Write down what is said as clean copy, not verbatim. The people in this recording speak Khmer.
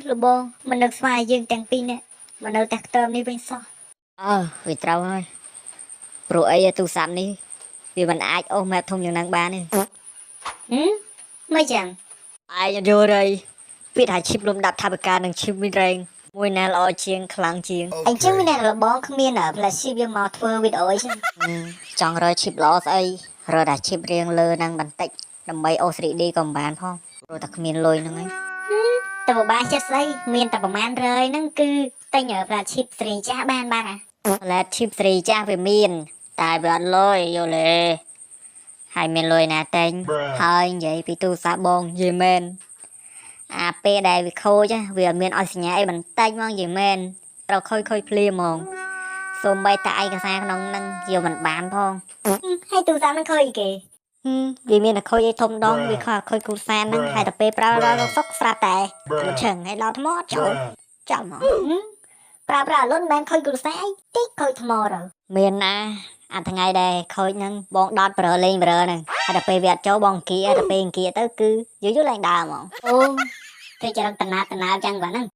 លបងមិននឹកស្មានយើងទាំងពីរនាក់មកនៅតែខ្ទមនេះវិញសោះ។ អើវាត្រូវហើយព្រោះអីទូរស័ព្ទនេះវាមិនអាចអូស map ធំយ៉ាងហ្នឹងបានទេ។ ហឹមមិនចឹង? ឯងយល់ហើយពាក្យថា chip លំដាប់ថវិកានិង chip mid range មួយណាល្អជាងខ្លាំងជាង? អញ្ចឹងមានតែលបងគ្មាន flagship យកមកធ្វើវីដេអូអីចឹង? ចង់រើ chip ល្អស្អីរើតែ chip រៀងលើហ្នឹងបន្តិចដើម្បីអូស 3D ក៏មិនបានផងព្រោះតែគ្មានលុយហ្នឹងឯង។ តែបបាចិត្តស្អីមានតែប្រហែលរយហ្នឹងគឺទិញ flagship ស៊េរីចាស់បានបានអា Flagship ស៊េរីចាស់វាមាន តែវាអត់លុយយល់ទេហើយមានលុយណាទិញ? ហើយនិយាយពីទូរស័ព្ទបងនិយាយមែនអាពេលដែលវាខូចវាអត់មានឲ្យសញ្ញាអីបន្តិចហ្មងនិយាយមែនត្រូវខូចខូចភ្លាមហ្មងសូម្បីតែឯកសារក្នុងហ្នឹងយកមិនបានផង។ ហើយទូរស័ព្ទហ្នឹងខូចអីគេ? ហឹមវាមានតែខូចអីធំដងវាខូចខូចគ្រួសារហ្នឹងហើយតែពេលប្រើដល់សុកស្រាប់តែមកឆឹងហើយដល់ថ្មអត់ចូលចាំហ្មង។ ប្រើប្រាស់អលុនមិនមែនខូចគ្រួសារអីតិចខូចថ្មទៅ។ មានណាអាថ្ងៃដែលខូចហ្នឹងបងដោតប្រើលេងប្រើហ្នឹងហើយតែពេលវាអត់ចូលបងអង្គាហើយតែពេលអង្គាទៅគឺយូរយូរឡើងដើមហ្មង។ អូធ្វើចរិតតណាតណាចឹងបាទហ្នឹង។